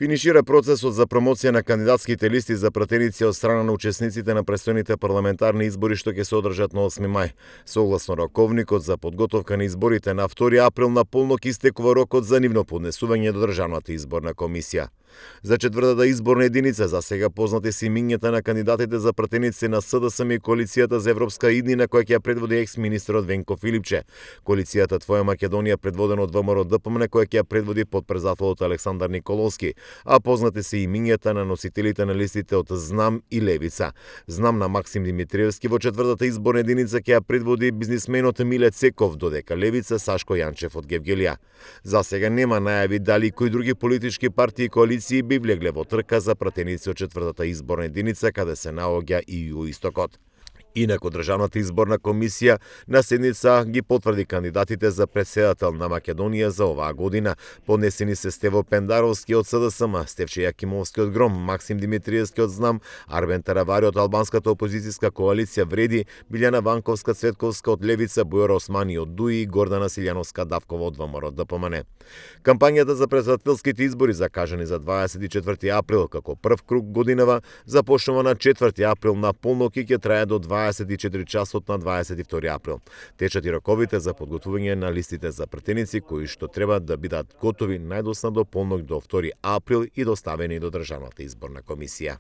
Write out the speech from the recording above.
Финишира процесот за промоција на кандидатските листи за пратеници од страна на учесниците на престојните парламентарни избори што ќе се одржат на 8 мај. Согласно роковникот за подготовка на изборите на 2 април на полнок истекува рокот за нивно поднесување до Државната изборна комисија. За четвртата изборна единица за сега познати се имињата на кандидатите за пратеници на СДСМ и Коалицијата за европска иднина која ќе ја предводи екс-министерот Венко Филипче, Коалицијата Твоја Македонија предводена од ВМРО-ДПМН која ќе ја предводи потпредседателот Александар Николовски, а познати се имињата на носителите на листите од Знам и Левица. Знам на Максим Димитриевски во четвртата изборна единица ќе ја предводи бизнисменот Миле Цеков, додека Левица Сашко Јанчев од Гевгелија. За сега нема најави дали кои други политички партии и коалиции би влегле во трка за пратеници од четвртата изборна единица каде се наоѓа и Југоистокот. Инаку Државната изборна комисија на седница ги потврди кандидатите за претседател на Македонија за оваа година. Поднесени се Стево Пендаровски од СДСМ, Стевче Јакимовски од ГРОМ, Максим Димитриевски од Знам, Арбен Таравари од албанската опозицијска коалиција Вреди, Билјана Ванковска Цветковска од Левица, Бојора Османи од ДУИ и Гордана Силјановска Давкова од ВМРО-ДПМН. Кампањата за претседателските избори закажани за 24 април како прв круг годинава започнува на 4 април на полнок и ќе трае до 24 часот на 22 април. Течат и роковите за подготвување на листите за пратеници кои што треба да бидат готови најдосна до полнок до 2 април и доставени до Државната изборна комисија.